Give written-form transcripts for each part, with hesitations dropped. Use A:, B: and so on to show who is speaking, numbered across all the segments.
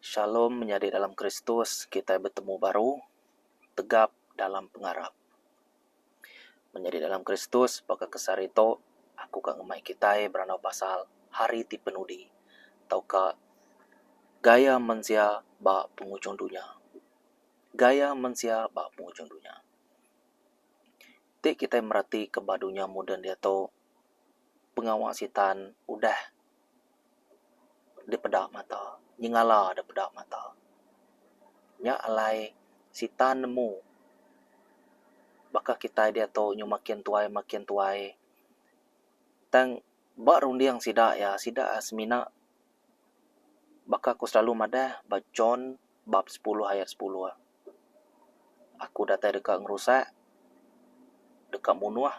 A: Shalom menyadi dalam Kristus kitai betemu baru tegap dalam pengarap. Menyadi dalam Kristus baka ke sehari tu aku ka ngemai kitai berandau pasal hari ti penudi tauka gaya mensia ba pengujung dunya. Gaya mensia ba pengujung dunya. Ti kitai meratika ba dunya moden diatu pengawa sitan udah dipeda mata, nyengala dipeda mata. Nya alai sitan nemu baka kitai diatu nyu makin tuai makin tuai tang ba runding sida iya, sida semina baka ku selalu madah ba John bab sepuluh ayat sepuluh. Aku datai deka ngerusak, deka munuh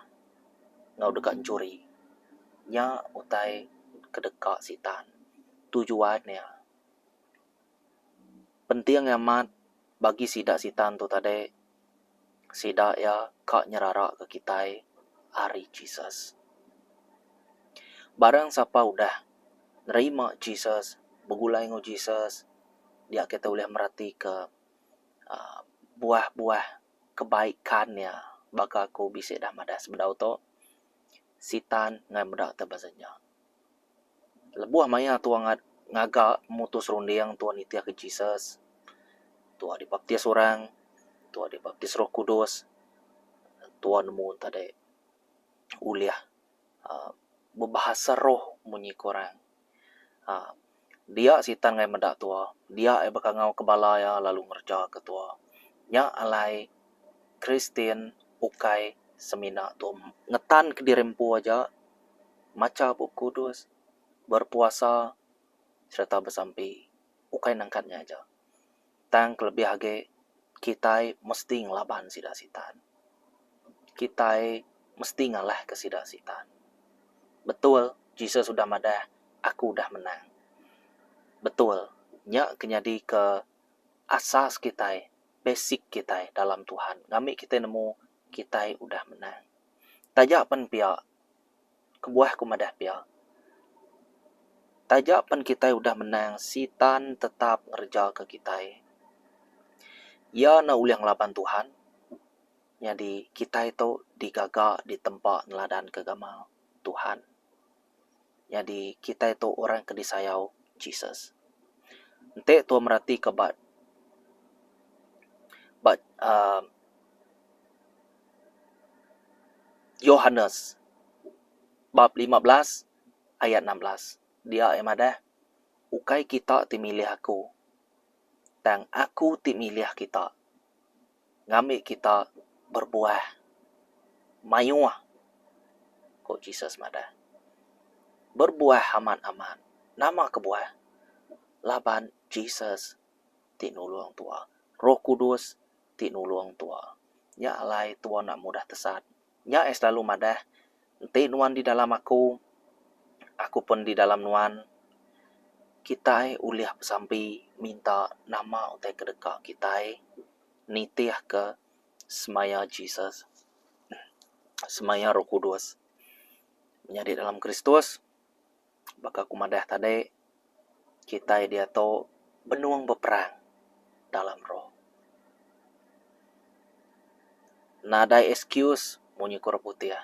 A: enggau deka enchuri. Nya utai ke deka sitan. Tujuan iya penting amat bagi sida sitan tu tadi sida iya ka nyeraraka kitai ari Jesus. Barang sapa udah nerima Jesus begulai enggau Jesus dia kitai ulih meratika uhh buah-buah kebaikan iya baka aku bisi dah madah sebedau tu sitan ngagai meda te basa nya. Lebuh maya tuan ngaga mutus runding tuan nitihka Jesus tuan dibaptis orang tuan dibaptis roh kudus tuan nemu tadi ulih uhh bebahasa roh munyi ku orang uhh Dia sitan ngagai meda tua. Dia iya bekangau ke bala iya lalu ngereja ke tua. Nya alai Kristian ukai semina tu ngetan ke diri empu aja macha Bup Kudus, berpuasa sereta besampi. Ukai nangkat nya aja. Tang kelebih agi kitai mesti ngelaban sida sitan. Kitai mesti ngalahka sida sitan. Betul Jesus udah madah aku udah menang. Betul nya ke nyadika asas kitai, basic kitai dalam Tuhan ngambi kitai nemu kitai udah menang. Taja pen pia Kebuah ku madah pia. Taja pen kitai udah menang sitan tetap ngereja ke kitai. Iya enda ulih ngelaban Tuhan. Nyadi kitai tu digaga ditempa neladan ke gamal Tuhan. Nyadi kitai tu orang ke disayau Jesus. Enti tuan meratika ba ba uhh Yohanes bab 15 ayat 16 dia iya madah ukai kita ti milih aku tang aku ti milih kita ngambi kita berbuah mayuh ku Jesus madah. Berbuah amat-amat nama kebuah laban Jesus ti nulung tua Roh Kudus ti nulung tua. Nya alai tua enda mudah tesat. Nya iya selalu madah, enti nuan di dalam aku, aku pun di dalam nuan. Kitai ulih besampi minta nama utai ke deka kitai nitihka semaya Jesus, semaya Roh Kudus. Menyadi dalam Kristus, Baka ku madah tadi, kitai diatu benung beperang dalam roh. Nadai excuse munyi ku orang putih.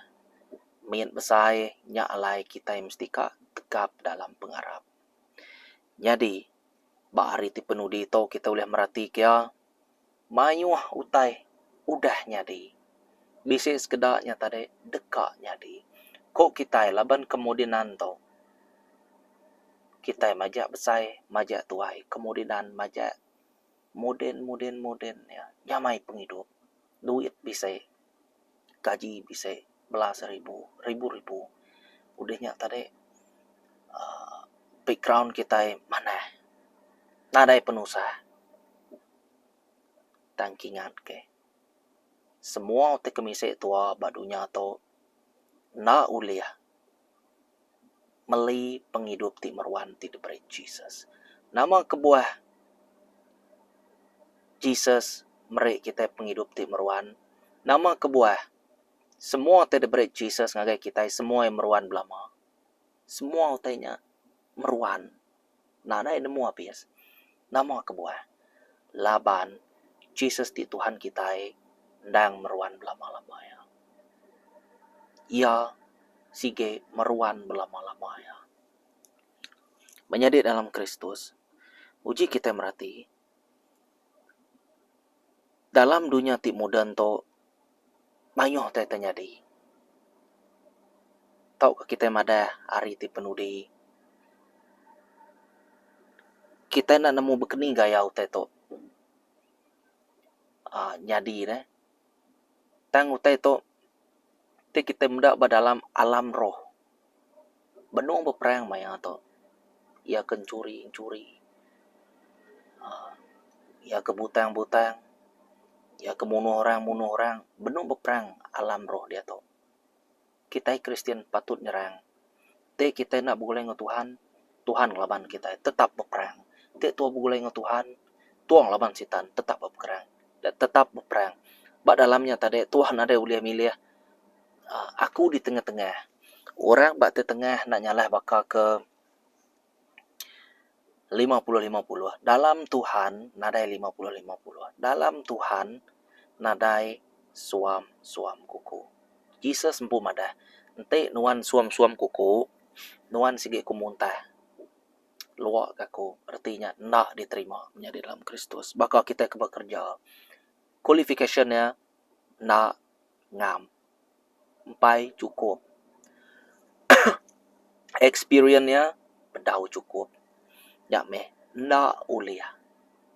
A: Mit besai nya alai kitai mesti ka tegap dalam pengarap. Nyadi, ba hari ti penudi tu kitai ulih meratika iya. Mayuh utai udah nyadi. Bisi sekeda nya tadi deka nyadi. Ku kitai laban kemudinan tu kitai majak besai majak tuai kemudinan majak mudin mudin mudin iya nyamai pengidup. Duit bisi gaji bisi belas ribu ribu ribu udah nya tadi uhh background kitai manah nadai penusah. Tang kingat ke. Semua utai ke misi tua ba dunya tu enda ulih meli pengidup ti meruan ti diberi Jesus. Nama kebuah Jesus meri kitai pengidup ti meruan? Nama kebuah semua ti diberi Jesus ngagai kitai semua iya meruan belama? Semua utai nya meruan. Nadai nemu abis. Nama kebuah? Laban Jesus ti Tuhan kitai endang meruan belama-lama iya. Iya sigi meruan belama-lama iya. Menyadi dalam Kristus, uji kitai merati dalam dunya ti moden tu mayuh utai ti nyadi. Tauka kitai madah hari ti penudi kitai enda nemu bekeni gaya utai tu aaa nyadi neh. Tang utai tu ti kitai meda ba dalam alam roh benung beperang maya tu. Iya ke enchuri enchuri aaa iya ke butang butang iya ke munuh orang munuh orang benung beperang alam roh diatu. Kitai Kristian patut nyerang. Ti kitai enda begulai enggau Tuhan, Tuhan ngelaban kitai tetap beperang. Ti tuah begulai enggau Tuhan, tuah ngelaban sitan tetap beperang tetap beperang. Ba dalam nya tadi tuah nadai ulih milih aaa aku di tengah-tengah. Orang ba tengah enda nyalah baka ke 50-50. Dalam Tuhan nadai 50-50. Dalam Tuhan nadai suam-suam kuku. Jesus empu madah, enti nuan suam-suam kuku, nuan sigi ku muntah lua ka aku. Reti nya enda diterima menyadi dalam Kristus. Baka kitai ke bekereja, qualification iya enda ngam. Empai chukup. Experience iya bedau chukup. Nya meh enda ulih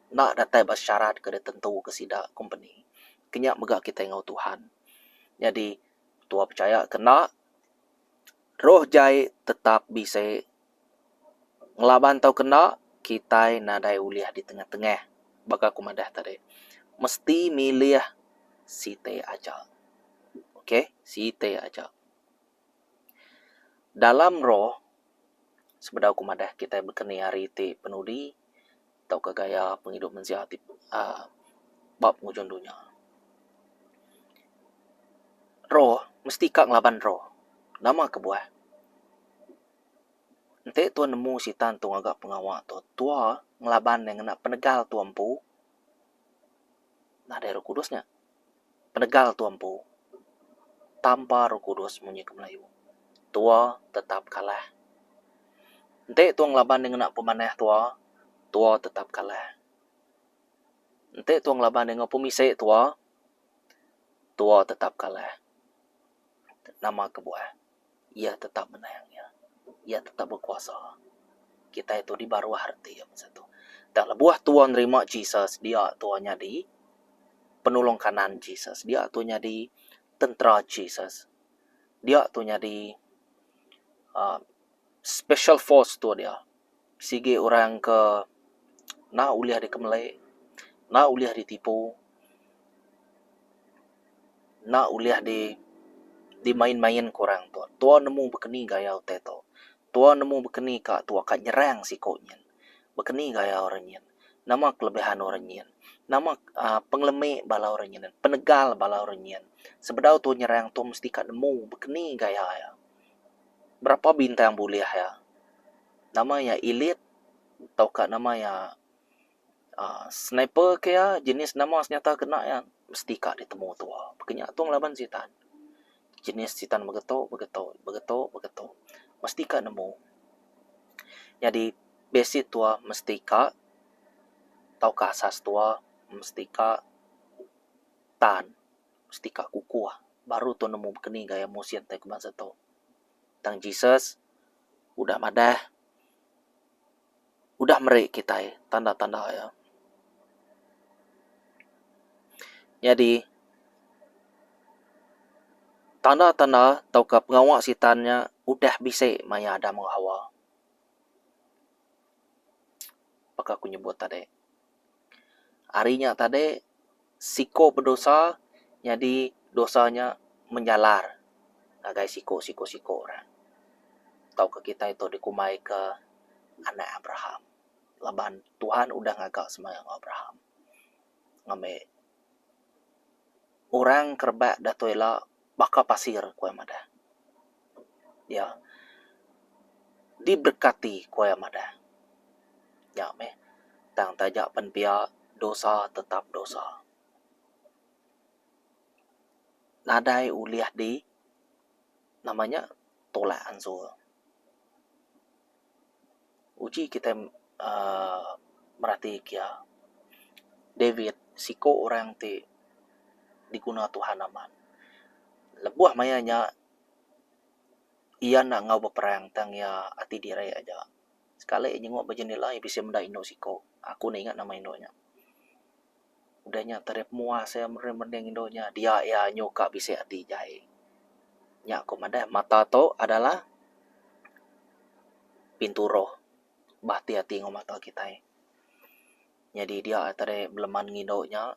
A: enda datai ba syarat ke ditentu ke sida kompeni. Ke nya mega kitai enggau Tuhan. Nyadi tua pechaya ke enda roh jai tetap bisi Ngelaban tau kenda, kitai nadai ulih ditengah-tengah baka ku madah tadi. Mesti milih siti aja. Ok, siti aja. Dalam roh, sebedau ku madah kitai bekeni hari ti penudi tauka gaya pengidup mensia ti uhh ba pengujung dunya. Roh mesti ka ngelaban roh. Nama kebuah? Enti tuan nemu sitan tu ngaga pengawa tu, tua ngelaban iya ngena penegal tua empu nadai roh kudus nya. Penegal tua empu tanpa roh kudus munyi ke Melayu tua tetap kalah. Enti tua ngelaban iya ngena pemanah tua, tua tetap kalah. Enti tua ngelaban iya enggau pemisi tua, tua tetap kalah. Nama kebuah? Iya tetap menang iya. Iya tetap bekuasa. Kitai tu di baruh reti iya masa tu. Tang lebuh tua nerima Jesus dia tua nyadi penulung kanan Jesus. Dia tua nyadi tentera Jesus. Dia tua nyadi uhh special force tua dia. Sigi orang ke enda ulih dikemeli, enda ulih ditipu. Enda ulih di dimain-main ke orang tu. Tua nemu bekeni gaya utai tu. Tua nemu bekeni ka tua ka nyerang siko nyin. Bekeni gaya orang nyin. Nama kelebihan orang nyin. Nama uhh pengelemi bala orang nyin. Penegal bala orang nyin. Sebedau tua nyerang tua mesti ka nemu bekeni gaya iya. Berapa bintang bulih iya. Nama iya elite tauka nama iya. uhh sniper ke iya jenis nama senyata kena iya mesti ka ditemu tua. Pekah nya tung laban sitan. Jenis sitan begetu begetu begetu begetu mesti ka nemu. Nyadi basic tua mesti ka tauka asas tua mesti ka tan mesti ka kukuh baru tua nemu bekeni gaya musin tai ku bansa tu. Tang Jesus udah madah. Udah meri kitai tanda-tanda iya. Nyadi, tanda-tanda tauka pengawa sitan nya udah bisi maya Adam enggau Hawa. Baka ku nyebut tadi. Ari nya tadi siko bedosa nyadi dosa nya menjalar ngagai siko siko siko orang tauka kitai tu dikumbai ke anak Abraham laban Tuhan udah ngaga semaya enggau Abraham ngambi orang ke rebak datu ila baka pasir ku iya madah. Iya diberkati ku iya madah. Nya meh. Tang taja pen pia, dosa tetap dosa. Nadai ulih di nama nya tolak ansur. Uji kitai uhh merati kia David siku orang ti diguna Tuhan amat. Lebuh maya nya iya enda enggau beperang tang iya ati diri aja. Sekali nyenguk ba jendela iya bisi meda indu siku. Aku enda ingat nama indu nya. Udah nya terep muas iya merening merening indu nya dia iya nyuka bisi ati jai. Nya ku madah mata tu adalah pintu roh ba ati ati enggau mata kitai. Nyadi dia tadi beleman ngindu nya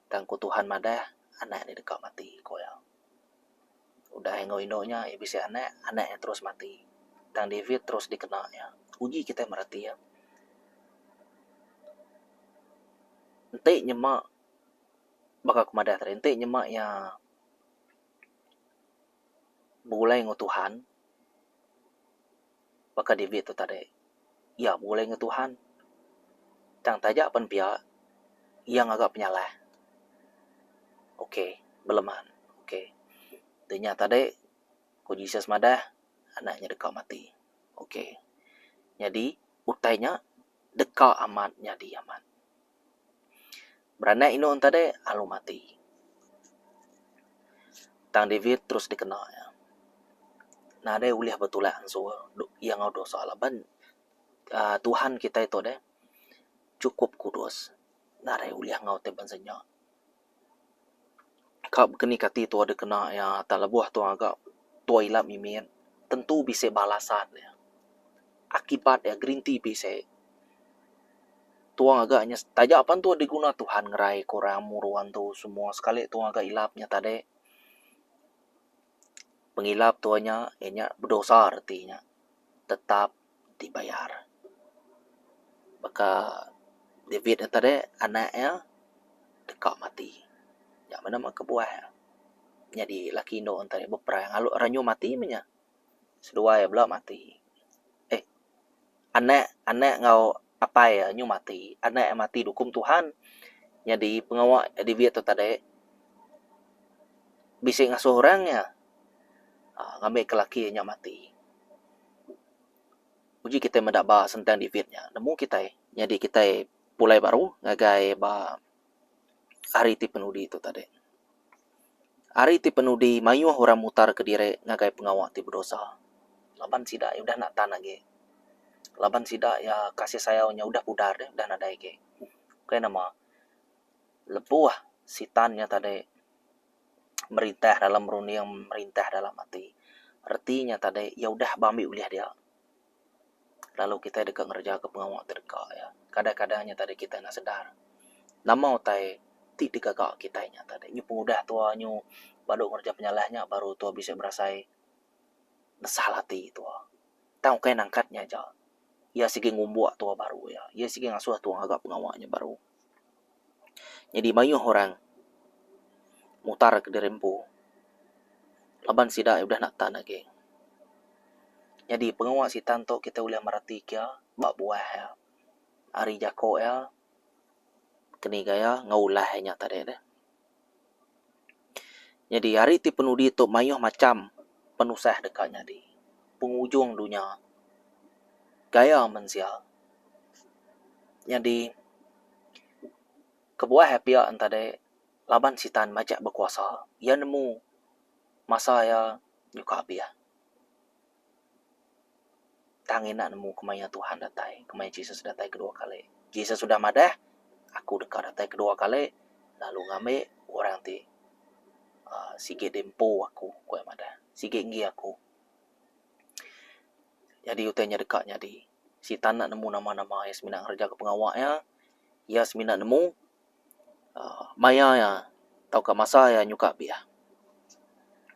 A: tang ku Tuhan madah anak ne deka mati ku iya. Udah enggau indu nya iya bisi anak, anak iya terus mati. Tang David terus dikena iya. Uji kitai mereti iya. Enti nyema baka ku madah tadi enti nyema iya begulai enggau Tuhan baka David tu tadi iya begulai enggau Tuhan. Tang taja pen pia iya ngaga penyalah. Ok beleman ok. Ti nya tadi ku Jesus madah anak nya deka mati. Ok nyadi utai nya deka amat nyadi amat. Beranak indu ne tadi alu mati. Tang David terus dikena iya. Nadai ulih betulak ansur iya enggau dosa laban uhh Tuhan kitai tu deh chukup kudus. Nadai ulih enggau ti bansa nya. Ka bekeni kati tuah dikena iya tang lebuh tuah ngaga tuah ila mimit tentu bisi balasan iya. Akibat iya gerinti bisi. Tuah ngaga nya taja pan tuah diguna Tuhan ngerai ke orang muru antu semua sekali tuah ngaga ilap nya tadi. Pengilap tuah nya iya nya bedosa reti nya tetap dibayar. Baka David ne tadi anak iya deka mati. Nya meh nama kebuah iya. Nyadi laki indu ne tadi beperang lalu renyu mati meh nya. Seduai bela mati. Eh anak anak enggau apai iya nyu mati. Anak iya mati dukum Tuhan. Nyadi pengawa David tu tadi bisi ngasuh orang iya uhh ngambika laki iya nya mati. Uji kitai meda ba sentang David nya nemu kitai nyadi kitai pulai baru ngagai ba hari ti penudi tu tadi. Hari ti penudi mayuh orang mutar kediri ngagai pengawa ti bedosa laban sida iya udah enda tan agi laban sida iya kasih sayau nya udah pudar deh udah nadai agi. Kai nama lebuh sitan nya tadi merintah dalam runding merintah dalam ati. Reti nya tadi iya udah ba ambi ulih dia. Lalu kitai deka ngereja ke pengawa ti deka iya. Kadang-kadang nya tadi kitai enda sedar. Nama utai ti digaga kitai nya tadi. Nyu pengudah tuwa nyu badu ngereja penyalah nya baru tuwa bisi berasai nesal ati tuwa. Tang ukai nangkat nya aja. Iya sigi ngumbuk tuwa baru iya. Iya sigi ngasuh tuwa ngaga pengawa nya baru. Nyadi mayuh orang mutar ke diri empu laban sida udah enda tan agi. Nyadi pengawa sitan tu kitai ulih mereti ke iya ba buah iya ari jako iya keni gaya enggau ulah iya nya tadi deh. Nyadi hari ti penudi tu mayuh macham penusah deka nyadi pengujung dunya gaya mensia. Nyadi kebuah iya pia ne tadi laban sitan majak bekuasa iya nemu masa iya nyuka abih. Tang ina nemu kemaya Tuhan datai, kemaya Jesus datai kedua kali. Jesus udah madah, Aku deka datai kedua kali lalu ngambi orang ti uhh sigi diempu aku, ku iya madah. Sigi enggi aku. Nyadi utai nya deka nyadi. Sitan enda nemu nama-nama iya semina ngereja ke pengawa iya. Iya semina nemu uhh maya iya tauka masa iya nyuka biah.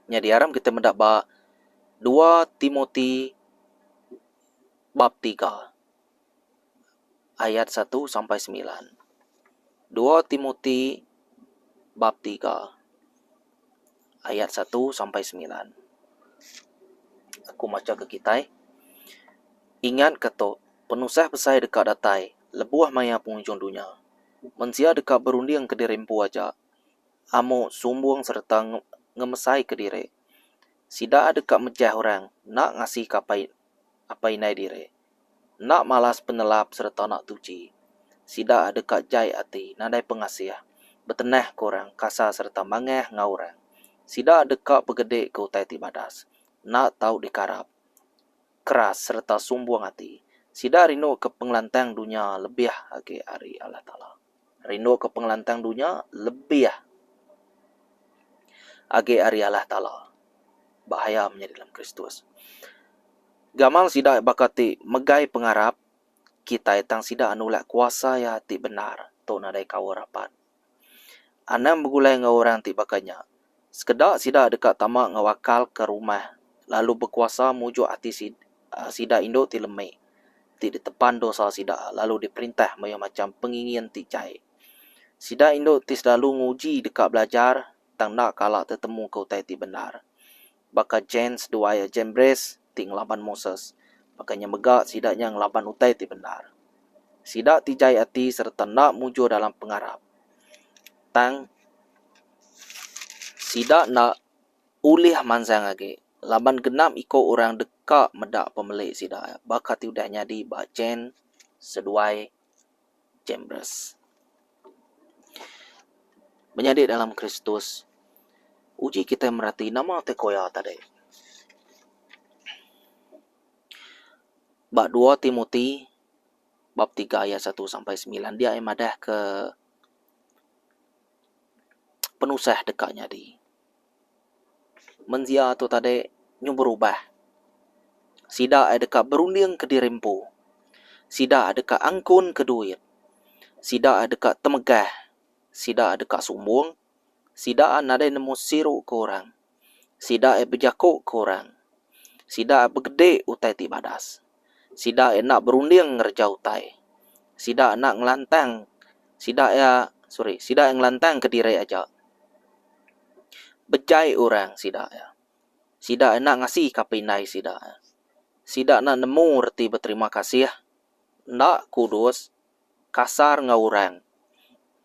A: Nyadi aram kitai meda ba dua Timoti bab tiga ayat satu sampai semilan. Dua Timoti bab tiga ayat satu sampai semilan. Aku macha ke kitai. Ingat ke tu, penusah besai deka datai. Lebuh maya pengujung dunya, mensia deka berundingka diri empu aja, amu, sumbung sereta ngemesaika diri. Sida deka mejah orang enda ngasika apai apai indai diri, enda malas penelap sereta enda tuchi. Sida deka jai ati, nadai pengasih, betenahka orang, kasar sereta mangah enggau orang. Sida deka begedika utai ti badas, enda tau dikarap. Keras sereta sumbung ati. Sida rinduka pengelantang dunya lebih agi ari Allah Taala. Rinduka pengelantang dunya lebih agi ari Allah Taala. Bahaya menyadi dalam Kristus. Gamal sida baka ti megai pengarap kitai tang sida nulak kuasa iya ti bendar. Tu nadai kaul rapat. Anang begulai enggau orang ti baka nya. Sekeda sida deka tama enggau akal ke rumah lalu bekuasa mujuk ati sida indu ti lemi, ti ditepan dosa sida lalu diperintah mayuh macham pengingin ti jai. Sida indu ti selalu nguji deka belajar tang enda kala tetemuka utai ti bendar. Baka Janes duai Jambres ti ngelaban Moses, baka nya mega sida nya ngelaban utai ti bendar. Sida ti jai ati sereta enda mujur dalam pengarap. Tang, sida enda ulih mansang agi laban genap iku orang deka meda pemeli sida baka ti udah nyadi ba Jane seduai Jambres. Menyadi dalam Kristus, uji kitai merati nama ti ku iya tadi. Ba dua Timoti bab tiga ayat satu sampai semilan dia iya madah ke penusah deka nyadi. Mensia tu tadi nyu berubah. Sida ai deka berunding kediri empu. Sida deka angkun ke duit. Sida deka temegah. Sida deka sumbung. Sida nadai nemu siru ke orang. Sida ai bejaku ke orang. Sida begedi utai ti badas. Sida enda berunding ngereja utai. Sida enda ngelantang sida iya sorry sida ngelantang kediri aja. Bejai orang sida iya. Sida enda ngasika pindai sida iya. Sida enda nemu reti beterima kasih, enda kudus, kasar enggau orang,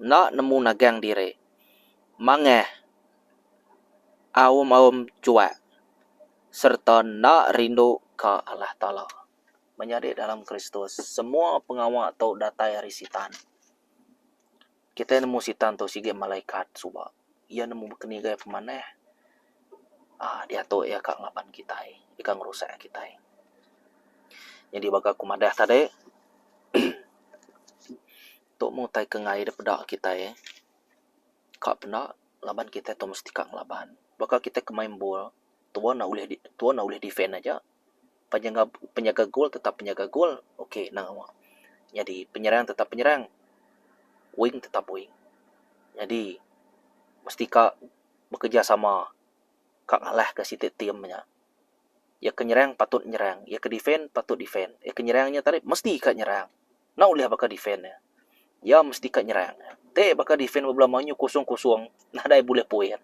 A: enda nemu nagang diri, mangah, aum-aum juak sereta enda rindu ka Allah Taala. Menyadi dalam Kristus, semua pengawa tu datai ari Sitan. Kitai nemu sitan tu sigi malaikat suba. Iya nemu baka ni gaya pemanah aaa diatu iya ka ngaban kitai, iya ka ngerusak kitai. Nyadi baka ku madah tadi tu meh utai ke enggai da peda kitai ka penda laban kitai tu mesti ka ngelaban. Baka kitai ke main bol tuan ne ulih tuan ne ulih defend aja. Penyaga penyaga gol tetap penyaga gol ok nang awa. Nyadi penyerang tetap penyerang, wing tetap wing. Nyadi mesti ka bekerjasama ka ngalahka siti team nya. Iya ke nyerang patut nyerang, iya ke defend patut defend. Iya ke nyerang nya tadi mesti ka nyerang. Enda ulih baka defend iya. Iya mesti ka nyerang. Ti baka defend bebela mayuh kusung-kusung nadai bulih point.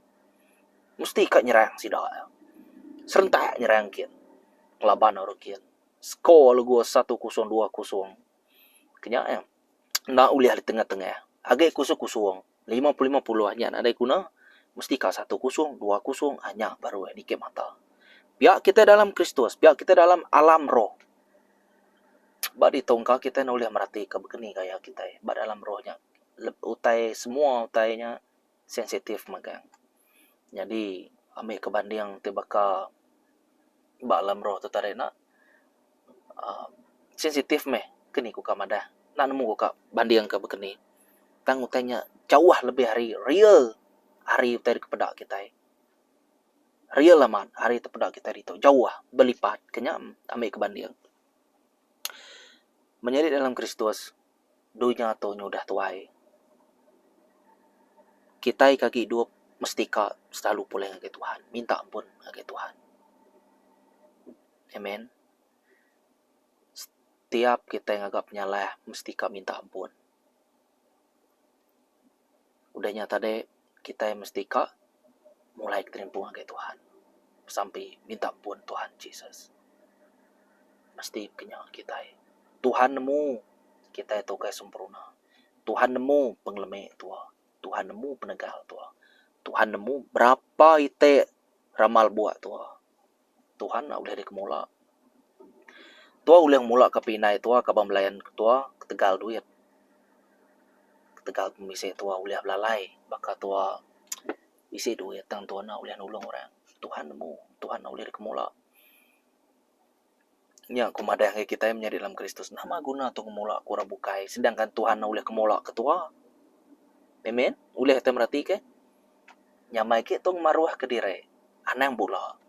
A: Mesti ka nyerang sida iya. Serentak nyerang kin ngelaban orang kin. Score lagu satu kusung dua kusung. Ke nya iya. Enda ulih ditengah-tengah. Agi kusung-kusung 50-50 nya nadai guna. Mesti ka satu kusung dua kusung nya baru iya niki mata. Pia kitai dalam Kristus, pia kitai dalam alam roh. Ba ditu engka kitai enda ulih meratika baka ni gaya kitai ba dalam roh nya utai semua utai nya sensitif magang. Nyadi ami ke banding ti baka ba alam roh tu tadi ne uhh sensitif meh ke ni ku ka madah enda nemu ku ka banding ka baka ni. Tang utai nya jauh lebih ari real ari utai da peda kitai. Real amat ari tepeda kitai ditu jauh belipat ke nya ambi ke banding. Menyadi dalam Kristus dunya tu nyudah tuai. Kitai ke agi idup mesti ka selalu pulai ngagai Tuhan minta ampun ngagai Tuhan. Amen. Setiap kitai ngaga penyalah mesti ka minta ampun. Udah nya tadi kitai mesti ka mulai keterimpu ngagai Tuhan. Besampi minta ampun Tuhan Jesus. Mesti ke nya kitai. Tuhan nemu. Kitai tu ukai sempurna. Tuhan nemu pengelemi tua. Tuhan nemu penegal tua. Tuhan nemu berapa iti ramal buak tua. Tuhan enda ulih dikemula. Tua ulih ngemula ka pindai tua kaban belayan tua ketegal duit. Ketegal pemisi tua ulih belalai baka tua bisi duit tang tua enda ulih nulung orang. Tuhan nemu, Tuhan enda ulih dikemula. Nya ku madah ngagai kitai menyadi dalam Kristus nama guna tu ngemula ku orang bukai sedangkan Tuhan enda ulih kemula ke tua. Amen. Ulih kitai mereti ke? Nyamai agi tu ngemaruh ke diri anang bula.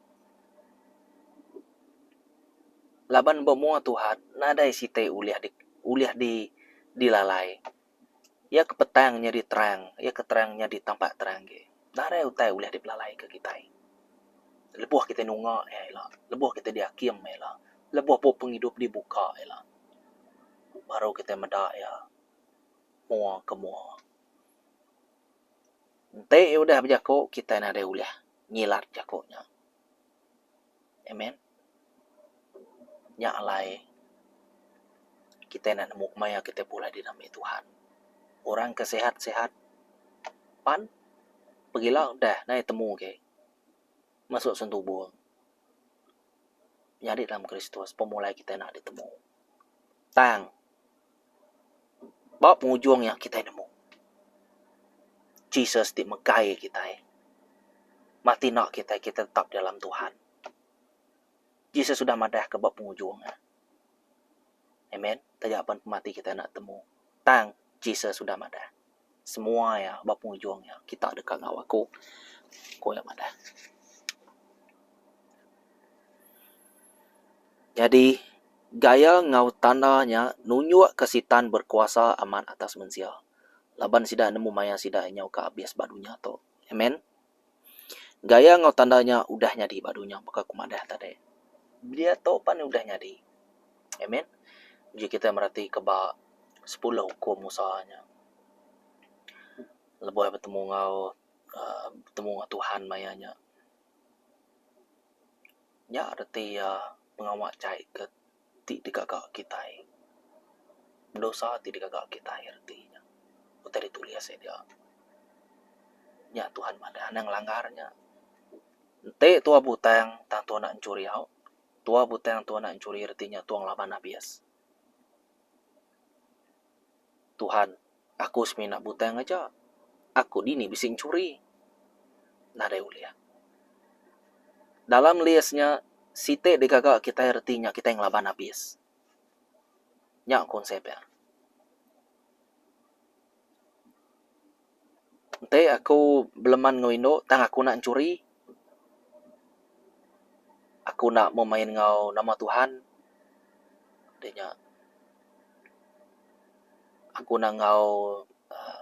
A: Laban ba mua Tuhan nadai siti ulih di ulih di dilalai. Iya ke petang nyadi terang, iya ke terang nyadi tampak terang agi. Nadai utai ulih dipelalaika kitai. Lebuh kitai nunga iya ila, lebuh kitai diakim iya ila, lebuh bup pengidup dibuka ila, baru kitai meda iya mua ke mua. Enti iya udah bejaku kitai nadai ulih nyilat jaku nya. Amen. Nya alai kitai enda nemu maya kitai pulai dinambi Tuhan. Orang ke sihat-sihat pan pegila udah nadai temu agi masu sentubung. Nyadi dalam Kristus pemulai kitai enda ditemu. Tang ba pengujung iya kitai nemu Jesus ti megai kitai mati enda kitai, kitai tetap dalam Tuhan. Jesus udah madahka ba pengujung iya. Amen. Taja pan pemati kitai enda temu. Tang Jesus udah madah semua iya ba pengujung iya kita deka enggau aku, ku iya madah. Nyadi, gaya enggau tanda nya nunjukka Sitan berkuasa amat atas mensia laban sida nemu maya sida nyauka abis ba dunya tu. Amen. Gaya enggau tanda nya udah nyadi ba dunya baka ku madah tadi. Diatu pan udah nyadi. Amen. Uji kitai meratika ba sepuluh ukum Musa nya. Lebuh iya betemu enggau uhh betemu enggau Tuhan maya nya. Nya reti iya pengawa jai ke ti digaga kitai. Dosa ti digaga kitai reti nya. Utai ditulis iya dia. Nya Tuhan madah anang ngelanggar nya. Enti tuah butang tang tuah enda enchuri au. Tuah butang tuah enda enchuri reti nya tuah ngelaban abis. Tuhan, aku semina butang aja. Aku dini bisi enchuri. Nadai ulih. Dalam list nya, siti digaga kitai reti nya kitai ngelaban abis. Nya konsep iya. Enti aku beleman enggau indu tang aku enda enchuri, aku enda memain enggau nama Tuhan deh nya aku enda enggau uhh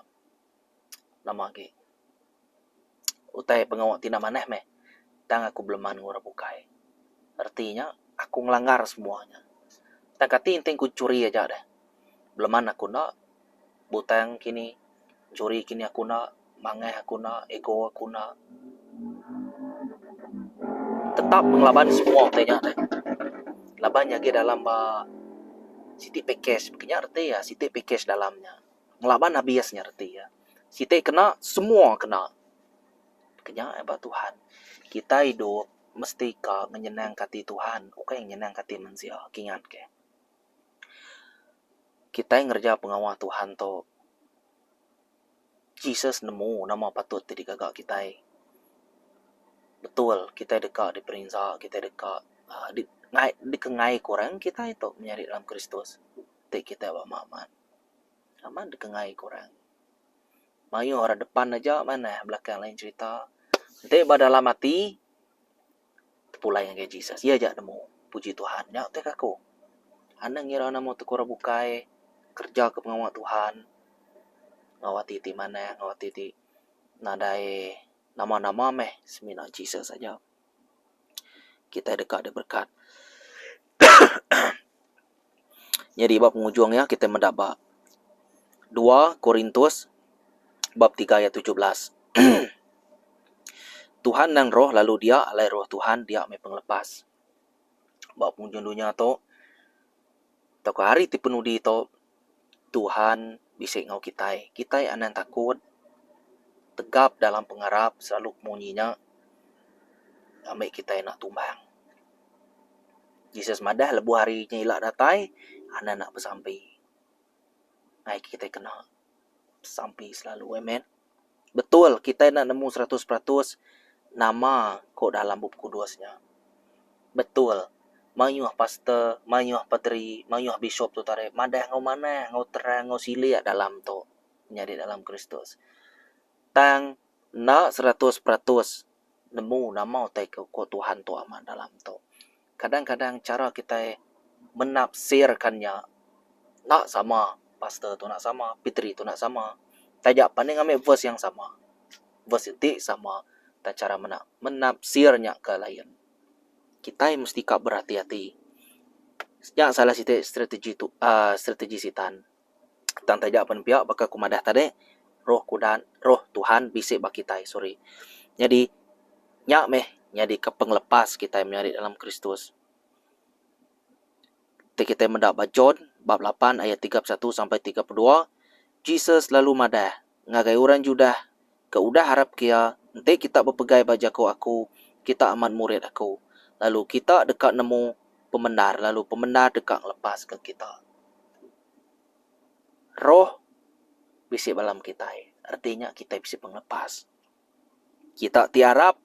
A: nama agi utai pengawa ti enda manah meh tang aku beleman enggau orang bukai. Reti nya aku ngelanggar semua nya. Tang kati enti ku churi aja deh beleman aku enda butang kini churi kini aku enda mangah aku enda ego aku enda. Tetap ngelaban semua utai nya deh laban nya agi dalam ba siti package nya reti iya siti package dalam nya. Ngelaban abis nya reti iya. Siti kena semua kena. Kenya ba Tuhan. Kitai idup mesti ka ngenyenangka ati Tuhan ukai ngenyenangka ati mensia. Kingat ke. Kitai ngereja pengawa Tuhan tu Jesus nemu nama patut ti digaga kitai. Betul kitai deka diperinsa kitai deka uhh dikengai ke orang kitai tu menyadi dalam Kristus ti kitai ba amat. Amat dikengai ke orang. Mayuh orang depan aja manah belakang lain cherita. Enti ba dalam ati tepulai ngagai Jesus. Iya aja nemu. Puji Tuhan nya utai ke aku. Anang ngira nama ti orang bukai kereja ke pengawa Tuhan enggau ati ti manah enggau ati ti nadai nama-nama meh semina Jesus aja. Kitai deka diberkat. Nyadi ba pengujung iya kitai meda ba dua Korintus bab tiga ayat 17. Tuhan nang roh lalu dia alai roh Tuhan dia meh pengelepas. Ba pengujung dunya tu tauka hari ti penudi tu. Tuhan bisi enggau kitai. Kitai anang takut, tegap dalam pengarap selalu munyi nya ngambi kitai enda tumbang. Jesus madah lebuh hari nya ila datai anang enda besampi. Ai kitai kena besampi selalu amen. Betul kitai enda nemu 100% nama ko dalam bup kudus nya. Betul mayuh pastor, mayuh paderi, mayuh bishop tu tadi madah enggau manah enggau terang enggau silik dalam tu nyadi dalam Kristus. Tang enda 100% nemu nama utai ke ko Tuhan tu amat dalam tu. Kadang-kadang chara kitai menafsirkan nya enda sama pastor tu enda sama, paderi tu enda sama. Taja pan ne ngambi verse yang sama, verse ti sama tang chara mena menafsir nya ke lain. Kitai mesti ka berati-ati. Nya salah siti strategi tu uhh strategi sitan. Tang taja pen pia baka ku madah tadi roh kudan roh Tuhan bisi ba kitai sorry. Nyadi nya meh nyadika pengelepas kitai menyadi dalam Kristus. Ti kitai meda ba John bab lapan ayat 31 sampai 32 Jesus lalu madah ngagai orang Judah ke udah arapka iya, Enti kita bepegai ba jaku aku, kita amat murid aku, lalu kita deka nemu pemendar, lalu pemendar deka ngelepaska kita. Roh bisi ba dalam kitai, reti nya kitai bisi pengelepas. Kita ti arap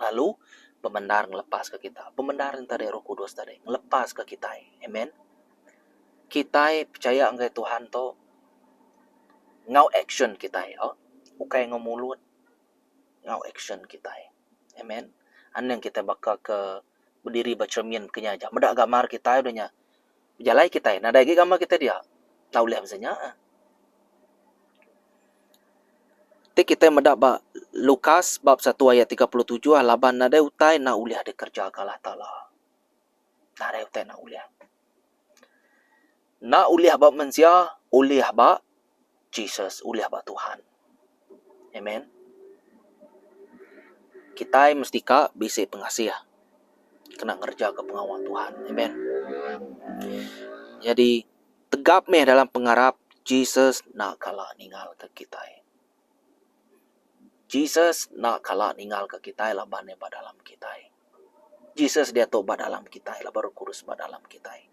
A: lalu pemendar ngelepaska kita. Pemendar nya tadi Roh Kudus tadi ngelepaska kitai. Amen. Kitai pechaya ngagai Tuhan tu enggau action kitai au ukai enggau mulut enggau action kitai. Amen. Anang kitai baka ke bediri ba cermin ke nya aja meda gambar kitai udah nya bejalai kitai nadai agi gambar kitai dia. Enda ulih mesti nya. Ti kitai meda ba Lukas bab satu ayat 37 laban nadai utai enda ulih dikereja ka Allah Taala. Nadai utai enda ulih. Enda ulih ba mensia, ulih ba Jesus, ulih ba Tuhan. Amen. Kitai mesti ka bisi pengasih kena ngereja ka pengawa Tuhan. Amen. Jadi tegap meh dalam pengarap Jesus enda kala ninggalka kitai. Jesus enda kala ninggalka kitai laban iya ba dalam kitai. Jesus diatu ba dalam kitai laban Roh Kudus ba dalam kitai.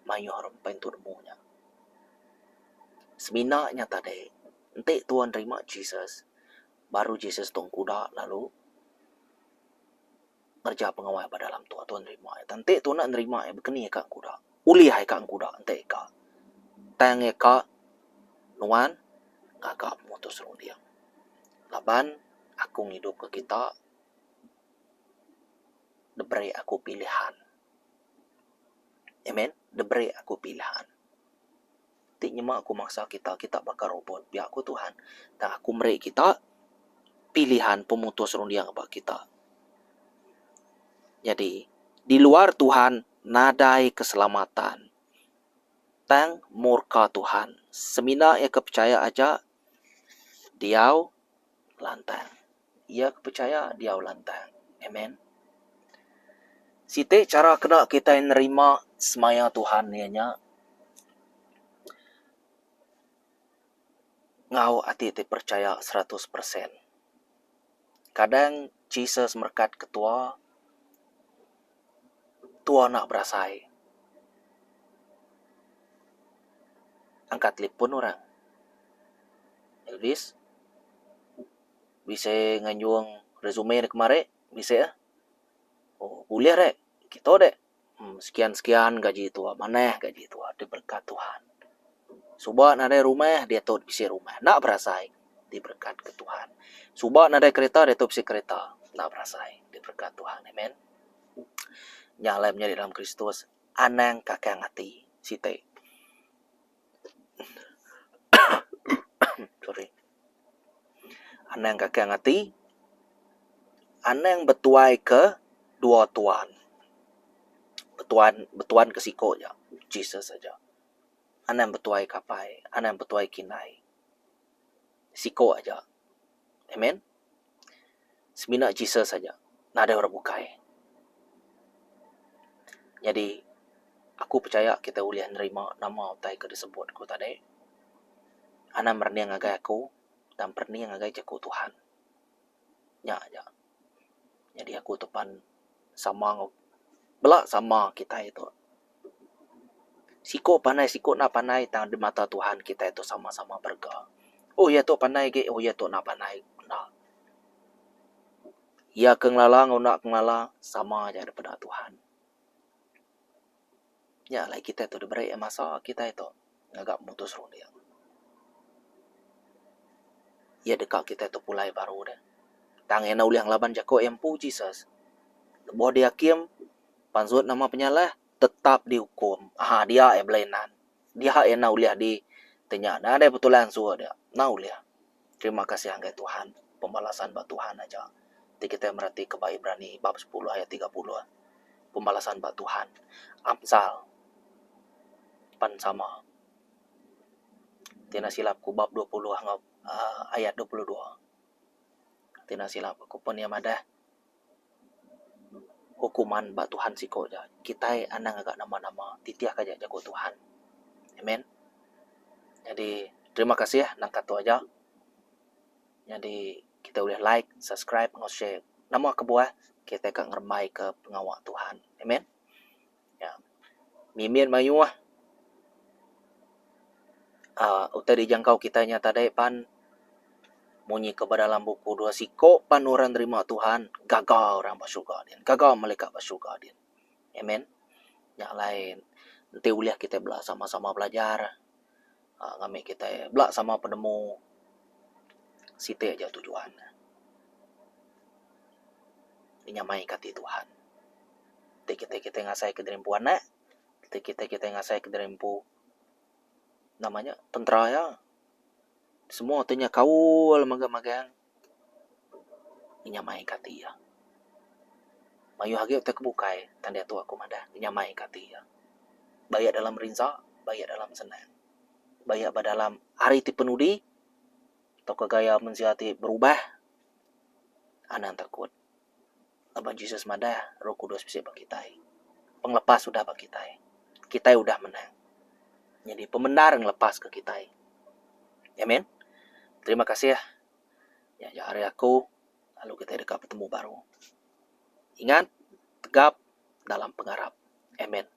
A: Mayuh orang empai entu nemu nya. Semina nya tadi enti tuan nerima Jesus baru Jesus tu engkuda lalu ngereja pengawa ba dalam tuan tuan nerima iya. Tang enti tuan enda nerima iya bekeni ka engkuda. Ulih ai ka engkuda enti ka. Tang iya ka nuan ngaga pemutus runding. Laban aku ngidupka kita. Diberi aku pilihan. Amen. Diberi aku pilihan. Ti nyema aku maksa kita, kita baka robot. Pia ku Tuhan. Tang aku meri kita pilihan pemutus runding ba kita. Nyadi, di luar Tuhan nadai keselamatan. Tang murka Tuhan. Semina iya ke pechaya aja diau lantang. Iya ke pechaya diau lantang. Amen. Siti chara kena kitai nerima semaya Tuhan iya nya enggau ati ti percaya 100%. Kadang Jesus merekat ketua, tua enda berasai. Angkat telefon orang. Elvis. Bisi nganjung resume ne kemari bisi eh. Oh bulih deh kito deh sekian sekian gaji tua manah gaji tua diberkat Tuhan. Suba nadai rumah diatu bisi rumah enda berasai diberkat ke Tuhan. Suba nadai kereta diatu bisi kereta enda berasai diberkat Tuhan amen. Nya alai menyadi dalam Kristus anang kakang ati siti. Sorry. Anang kakang ati. Anang betuai ke dua tuan. Betuan betuan ke siko aja, Jesus aja. Anang betuai ke apai, anang betuai ke indai. Siko aja. Amen. Semina Jesus aja, nadai orang bukai. Nyadi aku pechaya kita ulih nerima nama utai ke disebut ku tadi. Anang merening ngagai aku tang perening ngagai jaku Tuhan. Nya aja. Nyadi aku tu pan sama enggau bela sama kitai tu. Siko pandai siko enda pandai tang di mata Tuhan kitai tu sama sama berega. Oh iya tu pandai agi oh iya tu enda pandai enda. Iya ke ngelala enggau enda ke ngelala sama aja daripada Tuhan. Nya alai kitai tu diberi masa kitai tu ngaga mutus runding. Iya deka kitai tu pulai baru deh. Tang iya enda ulih ngelaban jaku iya empu Jesus. Lebuh diakim pansut nama penyalah tetap diukum. Aha dia iya bela inan. Dia iya enda ulih di tenya nadai betulang suwa dia. Enda ulih. Terima kasih ngagai Tuhan, pembalasan ba Tuhan aja. Ti kitai meratika ba Ibrani bab sepuluh ayat 30, pembalasan ba Tuhan. Amsal pan sama. Ti enda silap ku bab 20 enggau uhh ayat 22. Ti enda silap ku pun iya madah hukuman ba Tuhan siko ja. Kitai anang ngaga nama-nama titih ka aja jaku Tuhan. Amen. Nyadi terima kasih nangka tu aja. Nyadi kita ulih like, subscribe enggau share. Nama kebuah kitai ka ngerembai ke pengawa Tuhan. Amen. Ya. Mimit mayuh uhh utai dijangkau kitai nya tadi pan munyi ke ba dalam buku dua siko pan orang nerima Tuhan gaga orang ba syurga din. Gaga malaikat ba syurga din. Amen. Nya alai enti ulih kitai bela sama-sama belajar uhh ngambi kitai bela sama penemu siti aja tujuan ne. Nyamai ke ati Tuhan. Enti kitai kitai ngasai ke diri empu anak, enti kitai kitai ngasai ke diri empu nama nya tentera iya. Semua ti nya kaul magang-magang. Ngenyamai ke ati iya. Mayuh agi utai ke bukai tang diatu aku madah ngenyamai ke ati iya. Ba iya dalam rinsa, ba iya dalam senang. Ba iya ba dalam hari ti penudi tauka gaya mensia ti berubah anang takut. Laban Jesus madah Roh Kudus bisi ba kitai. Pengelepas udah ba kitai. Kitai udah menang. Nyadi pemendar ngelepaska kitai. Amen. Terima kasih. Nya aja ari aku lalu kitai deka betemu baru. Ingat tegap dalam pengarap. Amen.